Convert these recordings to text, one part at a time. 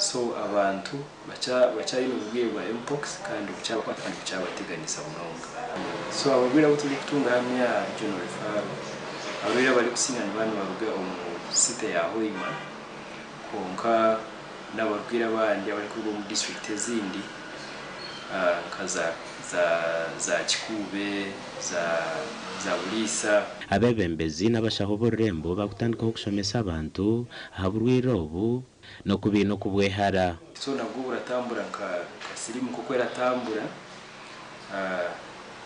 So abantu bakyayine oburwaire bwa Mpox kandi bukyabakwata kandi bukyabateganisa munonga. So abarwaire abu turikutunga hanu aha Regional Referral, abarwaire abarikusinga nibaba nibaruga omu city ya Hoima kwonka n'abarwaire abandi abarikuruga omu disiturikiti ezindi nka za Kikuube, za Buliisa. Abeebembezi n'abashaho b'orurembo baakutandikaho kushomesa abantu aha burwaire obu n'oku baine okubwehara. So nabwo buratambura nka siriimu nk'oku eratambura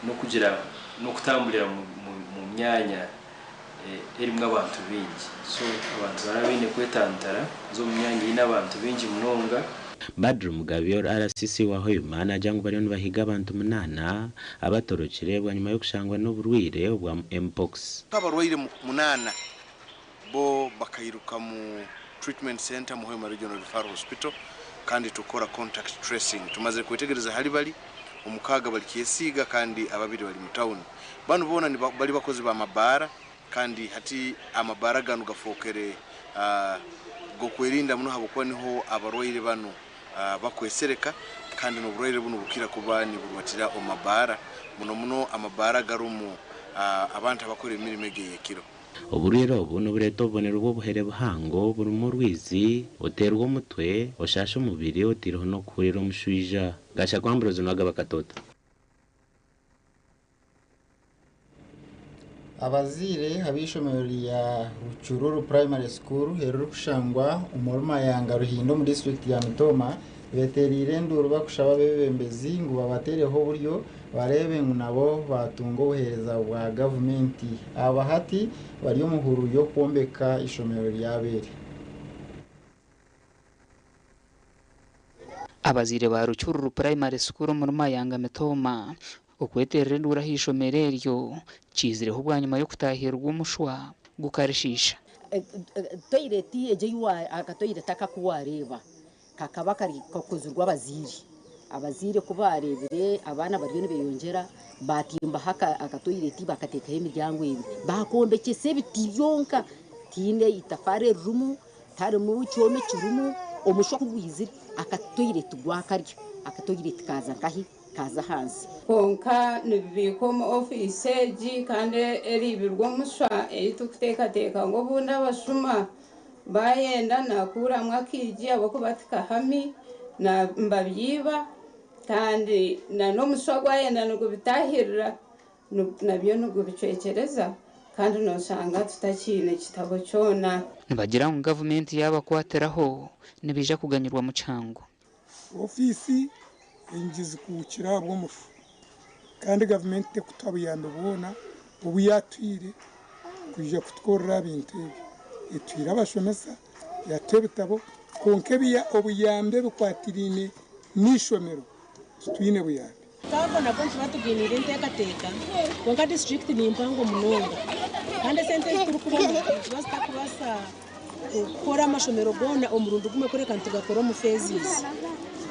n'okugira n'okutamburira mu myanya erimu abantu baingi. So abantu baraba baine kwetantara kuza omu myanya eine abantu baingi munonga. Badru Mugabi ori RCC wa Hoima naagira ngu bariyo nibahiga abantu munaana abatorokire bwanyima y'okushangwa n'oburwaire obwa Mpox. Abarwaire munaana bo bakairuka mu treatment centre mu Hoima Regional Referral Hospital kandi tukora contact tracing. Tumazire kwetegereza hali bari, omukaaga bari Kyesiiga kandi ababiri bari mu tawuni. Banu boona bari bakozi ba mabaara kandi hati amabaara ganu gafookere g'okwerinda muno ahabw'okuba niho abarwaire banu bakwesereka kandi n'oburwaire bunu bukira kuba niburwatira omu mabaara, muno muno amabaara agarumu abantu abakora emirimo egi ey'ekiro. Oburwaire obu nibureeta obubonero bw'obuhere buhango burimu orwizi, oteerwa omutwe, oshaasha omubiri otaireho n'okuhurira omushwija. Gashakwa Ambrose Nuwagaba Katoto. Abazaire ab'eishomero rya Rucururu Primary School eririkushangwa omuri Mayanga Ruhindo omu disiturikiti ya Mitooma betereire enduuru barikushaba abeebembezi ngu babateereho oburyo bareebe ngu nabo baatunga obuheereza bwa gavumenti. Aba hati bari omu hururu y'okwombeka eishomero ryabo eri. Abazaire ba Rucururu Primary School omuri Mayanga Mitooma okweterera enduuru aha ishomero eryo kiizireho bwanyima y'okutaahirirwa omushwa gukarishiisha. Toyireti egyo ei akatoyireti aka aku waareeba kakaba kari kakozirwe abazaire. Abazaire ku baareebire abaana bariyo nibeyongyera baatimbaho akatoyireti bakateekaho emiryango ebiri. Baakombekyesa ebiti byonka tihaine itafaari eririmu Tiharimu kyoma ekirimu, omushwa ku gwizire akatoireti gwakarya, akatoireti kaaza nkahi? Kaaza ahansi. Kwonka nibibiikwa omu ofiisi egi kandi eriibirwe omushwa ei turikuteekateeka ngu obundi abashuma baayenda naakuuramu akaigi ahabw'okuba tikahami nibabyiba kandi n'omushwa gwayenda nigubitaahirira Nabyo nigubicwekyereza kandi nooshanga tutakiine kitabo kyona. Nibagira ngu gavumenti yaabakwatiraho nibaija kuganyirwamu kihango. Ofiisi enyigi zikuukire ahabw'omufu kandi gavumenti tekutuha buyambi bwona obu yatuhaire kwija kutukorera aha bintu ebyo. Etuhaire abashomesa, yatuha ebitabo kwonka obuyambi ebikwatiraine n'eishomero titwine buyambi. Twabwo nabwo nituba tuginiire enteekateeka kwonka disiturikiti ni mpango munonga kandi esente ezi turikubona niziba zitakubaasa kukora amashomero goona omurundi gumwe kureka nitugakora omu phases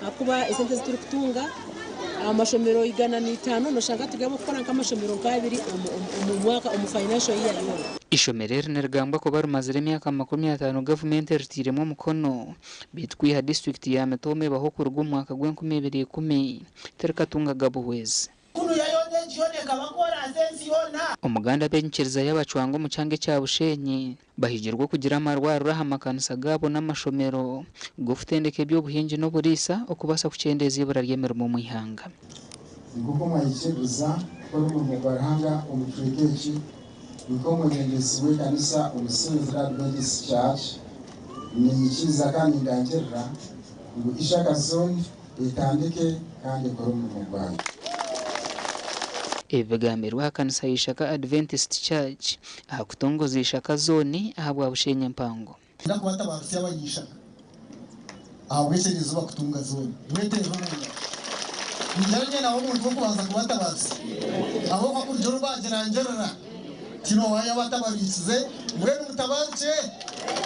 ahakuba esente ezi turikutunga amashomero 105 noshanga turi ab'okukora nk'amashomero nk'abiri omu mwaka omu financial year yoona. Eishomero eri nirigambwa kuba rimazire emyaka 50 gavumenti eritairemu omukono beitu kwiha disiturikiti ya Mitooma ebaho okuruga omu mwaka gw'enkumi ibiri ikumi terikatungaga buhwezi. Omuganda ab'enyikiriza y'Abacwanga omu kyanga ekya Bushenyi bahigirwe okugira amarwariro aha makanisa gaabo n'amashomero g'okutendeka eby'obuhingi n'oburiisa okubaasa kukyendeeza eibura ry'emirimo omu ihanga. Nk'oku mwahikiriza kukora omurimo gwa Ruhanga omu kicweka eki, nk'omwebembezi w'ekanisa omu Seventh Day Adventist Church, niinyikiriza kandi nindangirira ngu Ishaka Zone etandike kandi ekore omurimo gwayo. Ebi bigambirwe aha kanisa ya Ishaka Adventist Church aha kutongoza Ishaka Zooni ahabwa Bushenyi Empango. Nda kubatabarutsya abany'eishaka ahabw'ekyo erizooba kutunga zooni. Mweteerere omu ngaro. Ningira niinye naaba omuntu w'okubanza kubatabarutsya. Ahabw'okuba kuruga oru baagirangirira, tihaine owaayo abatabarutsize. Mbwenu mutabarukye,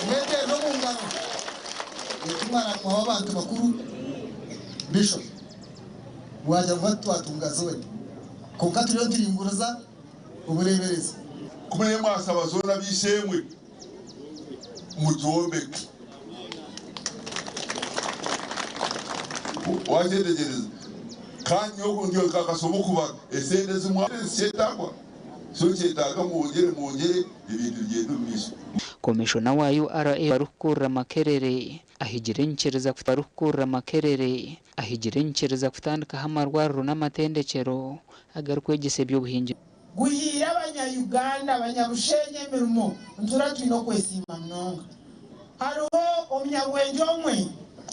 mweteerere omu ngaro. Tumara kuhaho abantu bakuru, Bishop, waagira ngu hati twatunga zooni. Kwonka turiyo nituringuriza obureeberezi. Ku muriyo mwashaba zooni ab'eishe-emwe, mugyombeke. Wakyetegereza kandi nyowe ndi nkakasoma okubara esente zimwe zikyetagwa so kyetaaga mwongyere mwongyere ebintu bigyende omu maisho. Komishona wa URA arikukurira Makerere ahigire enyikiriza arikukurira Makerere ahigire enyikiriza kutandikaho amarwariro n'amatendekyero agarikwegyesa eby'obuhingi. Guhiire abanya-Uganda abanyabushenyi emirimo nituura twine okwesiima munonga. Hariho omunyabwengye omwe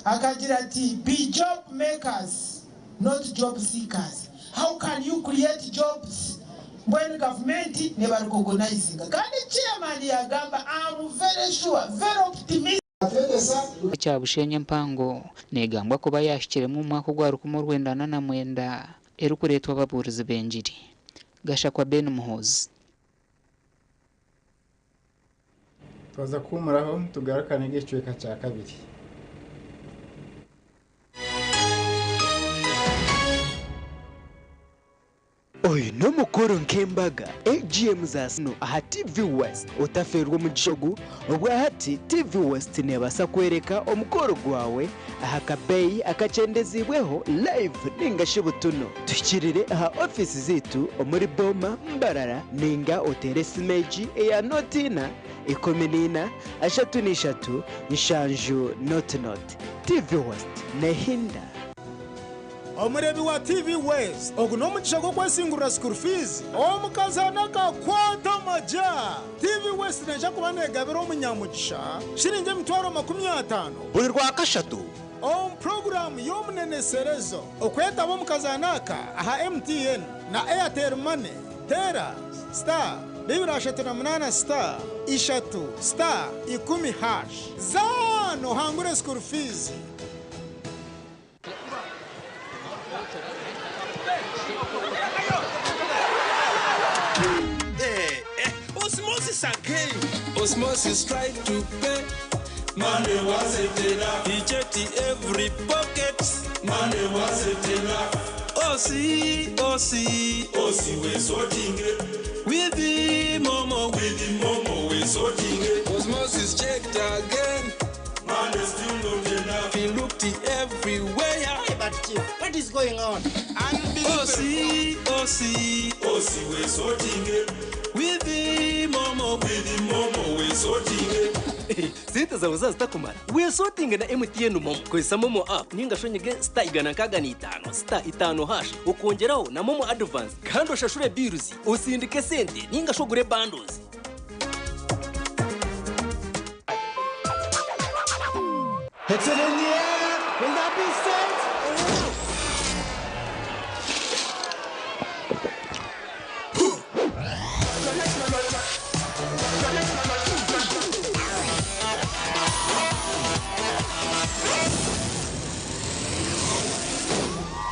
akagira ati be job makers not job seekers. How can you create jobs? Mbwenu gavumenti nebarecognizinga kandi chairman yagamba am very sure, very optimistic. Ekya Bushenyi empango negambwa kuba yahikiremu omu mwaka ogwa 1949 erikureetwa ababuurizi b'engiri. Gashakwa Ben Muhoozi. Twaza kuhumuraho tugarukane ekicweka kya kabiri. Oyu n'omukoro nk'embaga AGM za sino aha TV West. Otaferwa omugisha ogu, obwahati TV West nebaasa kwereka omukoro gwawe aha kabeeyi akakyendezibweho live ningashi butunu. Tuhikirire aha ofiisi zaitu omuri Boma, Mbarara ninga oteere esimu egi eya nooti ina, 14, 33, 70 nooti nooti. TV West nehinda. Omureebi wa TV West, ogu n'omugisha gw'okwesingurira school fees omukazaana akakwata amagya. TV West neija kuba neegabira omunyamugisha shiringi 50,000 buri Rwakashatu omu puroguraamu y'omuneneserezo. Okwetaba omu kazaana aka aha MTN na Airtel Money, teera *238 *3 *10 hash. Zaana ohangure school fees. Eh, eh, osmosis again. Osmosis try to pay. Money wasn't enough. He checked every pocket. Money wasn't enough. Osi, Osi, Osi we sorting it. With the momo, with the momo we sorting it. Osmosis checked again. Money still not enough. He looked everywhere. Hey, but chief, what is going on? Osi, Osi, Osi we sorting it. With the momo, with the momo we sorting it. Sente zawe zazitakumara wesotinge na MTN MoMo. Kozesa MoMo app ninga shonyege *165 *5 hash, ukongeraho na MoMo advance, kandi ushashure bills, usindike sente ninga shogure bundles. Hits it in the air. Will that be sent?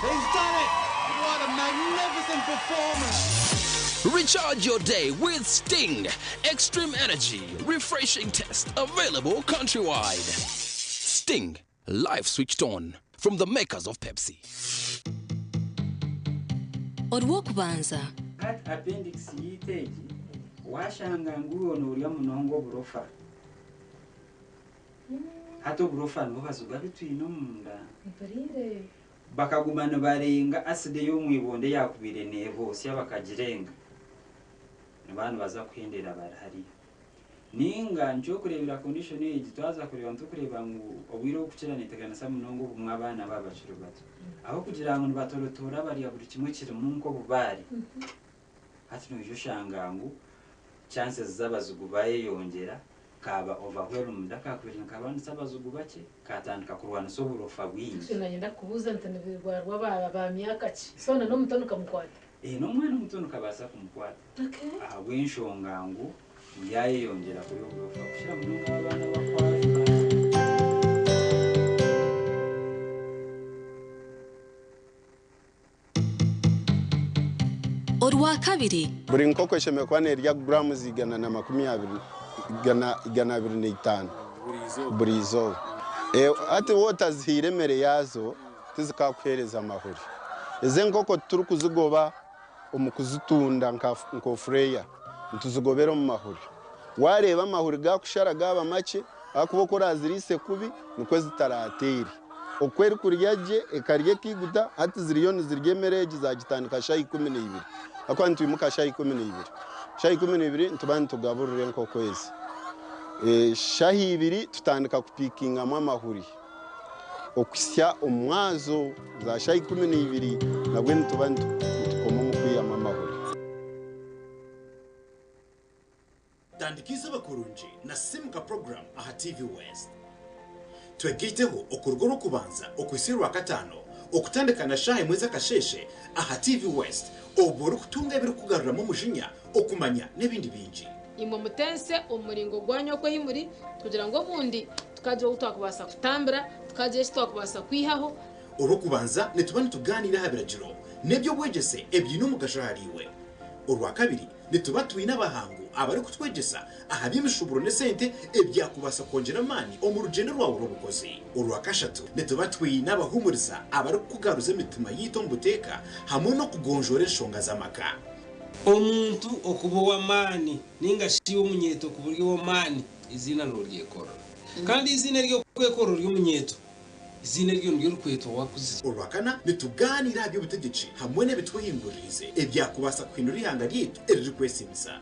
He's done it! What a magnificent performance! Recharge your day with Sting. Extreme energy, refreshing test, available countrywide. Sting, life switched on. From the makers of Pepsi. Orwokubanza. Hati appendix yiitu egi washanga ngu ono orya munonga oburofa, hati oburofa nibwo bazuga bitwine omunda, bakaguma nibarenga aside y'omwibonde yakubire neebosya, bakagirenga niba nibaza kuhendera bari hariya. Ninga nkyokureebera condition egi, twaza kureeba nitukureeba ngu obwire obukukira neteganisa munonga obumwe abaana baba bakiri bato, aho kugira ngu nibatorotora barya buri kimwe kirimu nk'obubaare, hati noija oshanga ngu chances z'abazigu bayeyongyera, kaba overwhelmed, akakubiri nikabanisa abazigu bakye, katandika kurwanisa oburofa bwingi. Nanyenda kubuuza nti nibirwarwa ba myaka ki? Sona n'omuto nukamukwata? N'omwana omuto nukabaasa kumukwata ahabw'enshonga ngu byayeyongyera kuri oburofa kukira munonga abaana bakwajuka. Orwakabiri. Buri nkoko eshemereire kuba nerya guramuzi 120, 125 buri izooba. Hati wotazihiire emere yaazo tizikakuheereza amahuri. Ezi enkoko turikuzigoba omu kuzitunda nka ofureeya, nituzigobera omu mahuri. Wareeba amahuri gakushara gaba makye, ahakuba oku oraziriise kubi nikwo zitarateire. Oku erikurya gye ekarya ekaiguta, hati ziriyo nizirya emere egi zaagitandika shaaha 12. Ahakuba nitwimuka shaaha 12. Shaaha 12 nituba nitugaburira enkoko ezi. Shaaha ibiri tutandika kupiikingamu amahuri okuhitsya omu mwazo za shaaha 12 nabwo nituba nitukoma omu kwihamu amahuri. Tandika eizooba kurungi na Simuka Program aha TV West. Twegaiteho okuruga Orwokubanza okuhitsya Orwakataano okutandika na shaaha emwe z'akasheeshe aha TV West obwo orikutunga ebirikukugaruramu omujinya, okumanya n'ebindi bingi. Imwe mutense omu muringo gwanyu oku ahi muri, kugira ngu obundi tukagira ou twakubaasa kutambira, tukagira eki twakubaasa kwihaho. Orwokubanza nituba nitugaaniira aha biragiro n'eby'obwegyese ebiine omugasho ahariiwe. Orwakabiri Nituba twine abahangu abarikutwegyesa aha by'emishuuburo n'esente ebyakubaasa kwongyera amaani omu rugyendo rwawe rw'obukozi. Orwakashatu, nituba twine abahuumuriza abarikukugaruza emitima yaitu omu buteeka hamwe n'okugonjoora enshonga z'amaka. Omuntu okuba ow'amaani nainga shi omunyeeto kuba ori ow'amaani, eiziina nooryekorera. Kandi eiziina ery'okwekorera ori omunyeeto, Eiziina eryo niryo rikwetwa Owakuzire. Orwakana, nitugaaniira aha by'obutegyeki hamwe n'ebitwehinguririize ebyakubaasa kuhindura eihanga ryaitu eririkwesiimisa.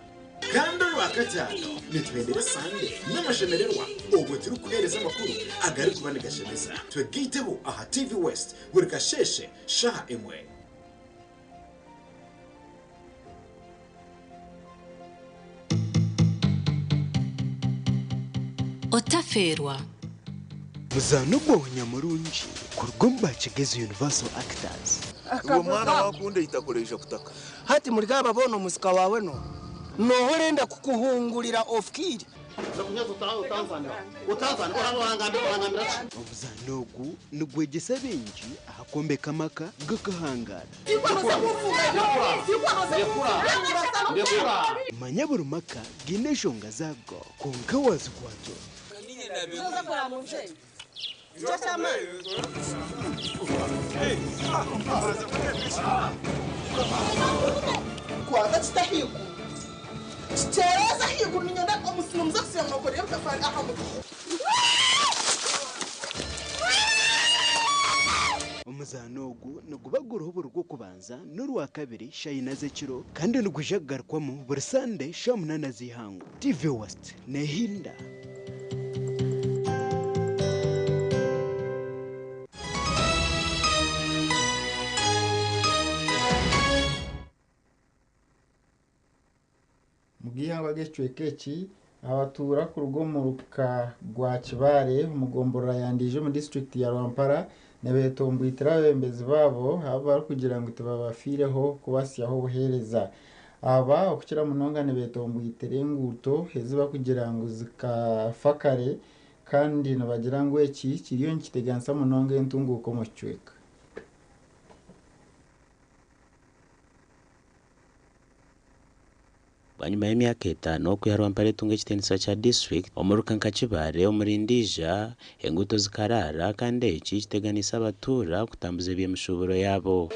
Kandi Orwakataano, nituhendera esande n'amashemererwa obwo turikuheereza amakuru agarikuba nigashemeza. Twegaiteho aha TV West buri kasheeshe shaaha emwe. Otafeerwa. Muzaano gwawe nyamurungi kuruga omu ba Kigezi Universal Actors. Iwe mwana wakundeita kureija kutaka. Hati muri aba boona omusika waawe n'oha? N'oha orenda kukuhungurira ofukiire? Omuzaano ogu nigwegyesa baingi aha kwombeka amaka g'akahangaara. Manya buri maka gaine enshonga zaago, kwonka waazikwata ota? Kwata kite ahaiguru, kikyereeze ahaiguru, niinyenda nimuza kusiiba mwakorera ebitafaari aha mutwe. Omuzaano ogu niguba guriho buri Rwokubanza n'Orwakabiri shaaha ina z'ekiro kandi nigwija kugarukwamu buri Sande shaaha munaana z'eihangwe. TV West neehinda. Omu bw'eihangwe ry'ekicweka eki, abatuura kuruga omu muruka gwa Kibaare omu gomborora ya Ndiija omu disiturikiti ya Rwampara nibetomboitira abeebembezi baabo abu barikugira ngu tibabafiireho kubasyaho obuheereza. Aba okukira munonga nibetomboitira enguuto ezi barikugira ngu zikafa kare kandi nibagira ngu eki kiriyo nikiteganisa munonga entunguuka omu kicweka. Bwanyima y'emyaka etaano okwiha Rwampara etunga ekitiinisa kya disiturikiti, omuruka nka Kibaare omuri Ndiija, enguuto zikaraara kandi eki kiteganiise abatuura kutambuza eby'emishuuburo yaabo.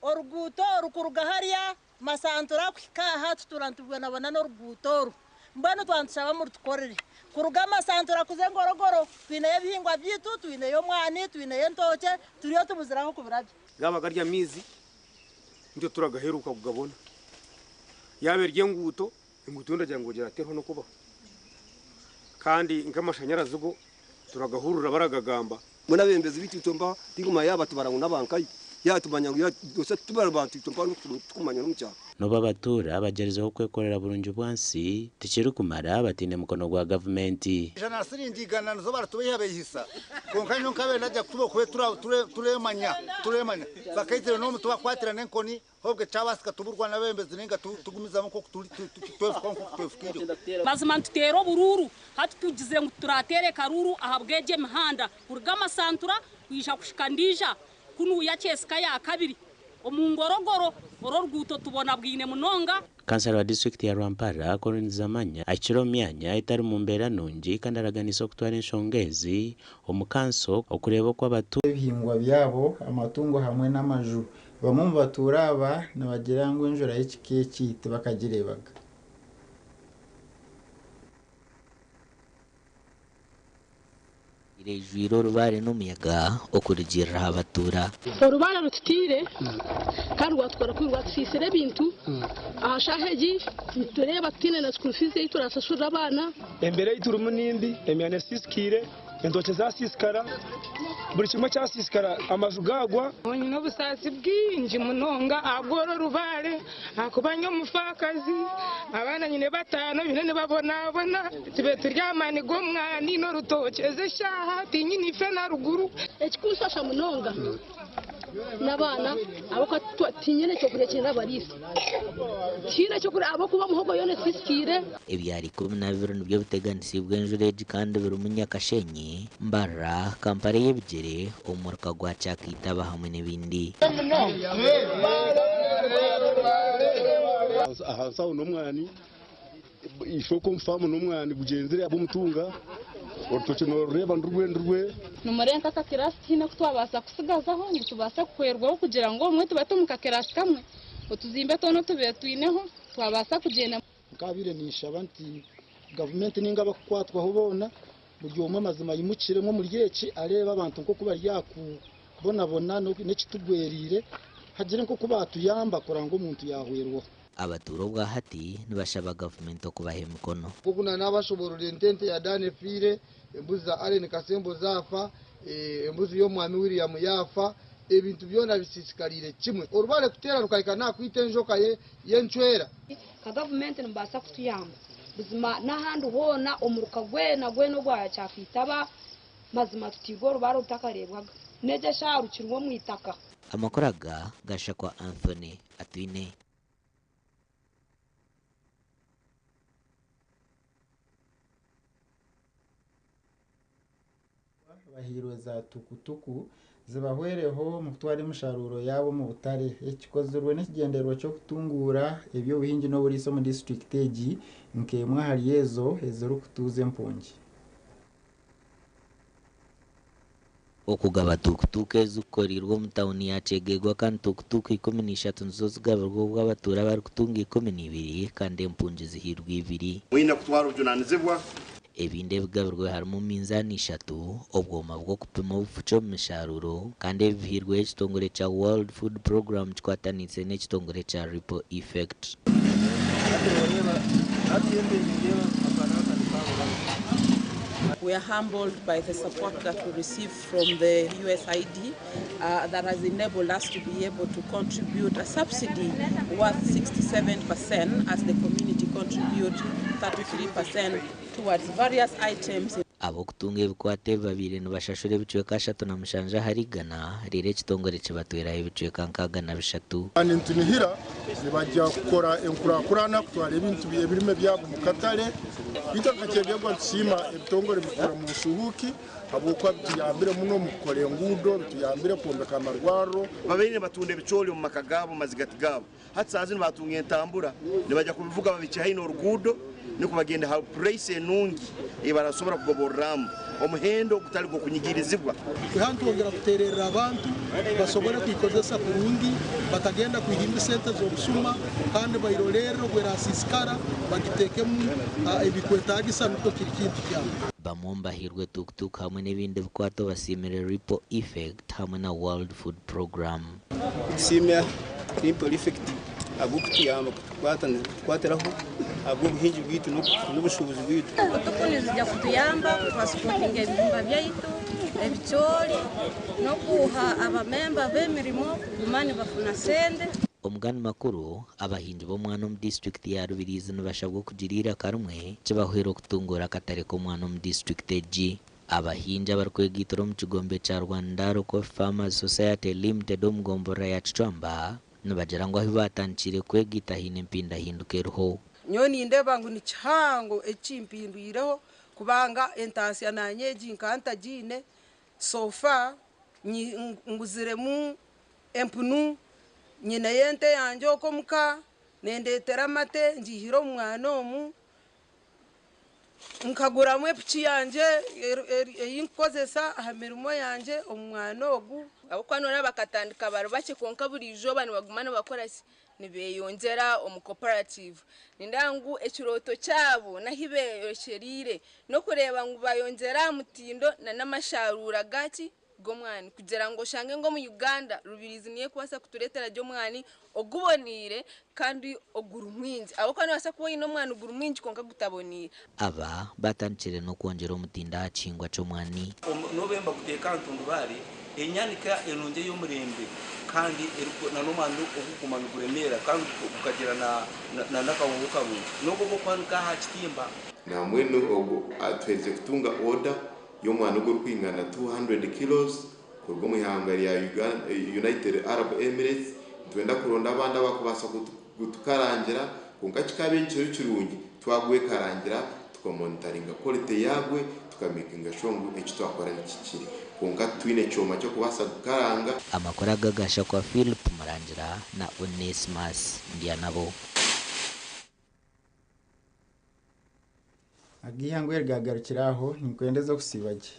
Oruguuto oru kuruga hariya Masantura kuhika aha tutuura nitubonabona n'oruguuto oru. Mbwenu twaba nitushaba murutukorere. Kuruga Masantura kuza Engorogoro twineyo ebihingwa byaitu, twineyo omwani, twineyo entookye, turiyo tubuzire ah'okubirabya. Gaaba gari amaizi, nitwe turagaheruka kugabona. Yaaba eri enguuto, enguuto yo ndagira ngu ogira teriho n'okubaho. Kandi nk'amashanyarazi go turagahurira baragagamba. Mbwenu abeebembezi baitu itwe mpaho tinkumanya yaaba batubara ngu n'abankahi, yaaba tumanya ngu busha tibari bantu itwe mpaho tikutumanya n'omu kyaro. N'obu abatuura bagyerizeho kwekorera burungi bwansi, tikirikumara bataine mukono gwa gavumenti. Ijana na siringi igana nizo baratubeihabeihisa kwonka nyowe nkabaire nagya kutuba okube turemanya turemanya bakaizire n'omu tubakwatira n'enkoni hobwe kyabaasika tuburwa n'abeebembezi nainga tugumizamu nk'oku turi twefuka nk'oku twefukiireho. Mazima nituteera oburuuru hati tugizire ngu turateere karuuru ahabw'egi emihanda kuruga Masantura kwija kuhika Ndiija kunuya Kyesika ya kabiri omu Ngorogoro oru oruguuto tubonabwine munonga. Kansara wa disiturikiti ya Rwampara, Collins Zamanya ahikire omu myanya etari mu mbeera nungi kandi araganiise okutwara enshonga ezi omu kanso okureeba oku abatu. Ebihingwa byabo, amatungo hamwe n'amaju. Bamwe omu batuura aba nibagira ngu enjura y'ekika eki tibakagireebaga. Eijwire orubaare n'omuyaga okurugiirira aha batuura. Orubaare rututiire kandi rwatukora kubi rwatusiisira ebintu. Aha shaaha egi nitureeba tutaine na school fees ei turaashashurire abaana. Embeera ei turimu ni mbi, emyanya esiisikaire, entookye zaasiisikara, buri kimwe kyasiisikara, amaju gaagwa. Nyine obusaasi bwingi munonga ahabw'oru orubaare ahakuba ndi omufaakazi, abaana nyine bataano baine nibabonabona, tube turi aha maani g'omwani n'orutookye, ezi eshaaha tinyine ife na ruguru. Ekikunshasha munonga n'abaana ahabw'okuba tinyine ky'okurya eki ndabariisa, tihaine ky'okurya ahabw'okuba muhogo yoona esiisikaire. Ebyaro 12 nibyo biteganisiibwe enjura egi kandi birimu Nyakashenyi, Mbarara, Kampala ey'ebigyere, omuruka gwa Kyakaitaba hamwe n'ebindi. Ahansi aho n'omwani, ishooka omu faamu n'omwani gugyenzire ab'omutunga, orutookye noorureeba nirurwe nirurwe. Nimureeba nk'akakiraasi tihaine aku twabaasa kutsigazaho ngu tubaase kuhwerwaho kugira ngu obumwe tube omu kakiraasi kamwe, otuzimbe twona otubaire twineho twabaasa kugyenda. Nkaabaire ninshaba nti gavumenti ninga abakukwatwaho boona buri omwe amazima aimukiremu omuri eki areebe abantu nk'oku bari aha kubonabona n'ekitugweriire hagire nk'oku baatuyamba kurora ngu omuntu yaahwerwaho. Abatuura obwahati nibashaba gavumenti okubaha emikono. Nk'oku naanabashoboorora ente ente ya Dan efiire, embuzi za Allen Kasembo zaafa, embuzi y'omwami William yaafa, ebintu byona bisiisikariire kimwe. Orubaare kuteera rukahika n'aha kwita enjoka y'encwera. Nka gavumenti nimubaasa kutuyamba buzima n'ahandi hoona omuruka gwena gwena ogwa Kyakaitaba mazima tutiirwe orubaare orutakareebwaga n'egi eshaaha rukiriho omu itaka. Amakuru aga gashakwa Anthony Atwine. Bahairwe za tukutuku zibahwereho omu kutwara emisharuuro yaabo omu butare. Eki kikozirwe n'ekigyendererwa ky'okutunguura eby'obuhingi n'oburiisa omu disiturikiti egi nk'emwe ahari ezo ezirikutuuza empungi. Okugaba tukutuku ezi kukoreirwe omu tauni ya Kyegegwa kandi tukutuku 13 nizo zigabirwe obwo abatuura barikutunga 12 kandi empungi zihairwe ibiri. Mwine kutwara obujunanizibwa. Ebindi ebigabirwe harimu minzaani ishatu, obwoma bw'okupima obufuki omu misharuuro kandi ebi bihairweho ekitongore kya World Food Programme kikwataniise n'ekitongore kya Ripple Effect. We are humbled by the support that we receive from the USAID that has enabled us to be able to contribute a subsidy worth 67% as the community contribute 33% towards various items. Ab'okutunga ebikwato ebi babaire nibashashura ebicweka 37 ahari igana, reero ekitongore kibatweraho ebicweka 63. Kandi nitunihira nibajya kukora enkurakurana kutwara ebintu ebirime byabo omu katare. Itwe nka Kyegegwa nitusiima ebitongore bikukora omu nsuhuuki habwokuba bituyambire muno omu kukora enguudo, bituyambire kwombeka amarwariro. Babaire nibatunda ebicoori omu maka gaabo, omu mazigati gaabo. Hati saaha zinu baatunga entambura, nibaija kubivuga babikye haihi n'oruguudo nikwo bagende ha purayisi enungi ei barasobora kugoborramu omuhendo ogutali gw'okunyigirizibwa. Kwiha nitwongera kuteererra abantu basobole kwikozesa kurungi batagenda kwihimbisa ente z'obusuma kandi bairolerre obu erasiisikara bagiteekemu ebikwetaagisa nukwo kiri kintu kyabo. Bamwe omu bahairwe tuk-tuk hamwe n'ebindi bikwato basiimire Ripple Effect hamwe na World Food Programme. Nitusiima Ripple Effect ahabw'okutuyamba kutukwatiraho ahabw'obuhingi bwaitu n'obushuubuzi bwaitu. Tukutuku nizija kutuyamba kutransportinga ebihimba byaitu, ebicoori n'okuha abamemba b'emirimo kuguma nibafuna sente. Omugani makuru, abahingi b'omwana omu disiturikiti ya Rubirizi nibashabwa okugira eiraka rimwe kibahwere okutunguura akatare k'omwana omu disiturikiti egi. Abahingi abarikwegaitira omu kigombe kya Rwandaro Coffee Farmers Society Limited omu gomborora ya Kicwamba nibagira ngu ahu baatandikiire kwegaita haine empindahinduka eriho. Nyowe nindeeba ngu ni kihango ekimpindwireho kubanga entaasya naanye egi nkaba ntagiine, so far nguziremu empunu, nyineyo ente yangye okwo omuka, nendeetera amate ngiihire omu mwana omu. Nkaguramu epiki yangye ei nkukozesa aha mirimo yangye omu mwani ogu. Ahabw'okuba noreeba bakatandika bari bakye kwonka buri izooba nibaguma nibakora ki? Nibeyongyera omu cooperative. Nindeeba ngu ekirooto kyabo n'ahu beyorekyereire n'okureeba ngu bayongyera aha mutindo na n'amasharuura gaki? G'omwani. Kugira ngu oshange ngu omu Uganda Rubirizi niyo erikubaasa kutureetera gye omwani oguboneire kandi oguri mwingi ahabw'okuba noobaasa kuba oine omwani guri mwingi kwonka gutaboneire. Aba batandikire n'okwongyera omutindo aha kihingwa ky'omwani. N'obu nibaguteeka aha ntundubaare, enyanika enungi ey'omurembe kandi n'omwani ogurikuguma niguremeera kandi gukagira n'akahooho karungi n'ogwo ogw'okwanika aha kitimba. Nambwenu ogu atuherize kutunga oda y'omwani ogurikwingana 200 kilos kuruga omu ihanga rya United Arab Emirates. Nitwenda kuronda abandi abakubaasa kutukarangira kwonka kikaba ekiro kirungi twagwekarangira tukamonitaringa quality yagwe tukamekinga sure ngu eki twakora nikikire kwonka titwine kyoma ky'okubaasa kukaranga. Amakuru aga gashakwa Philip Murangira na Onesmus Ndyanabo. Ag'eihangwe rigagarukira aho, ninkwendeza okusiiba gye.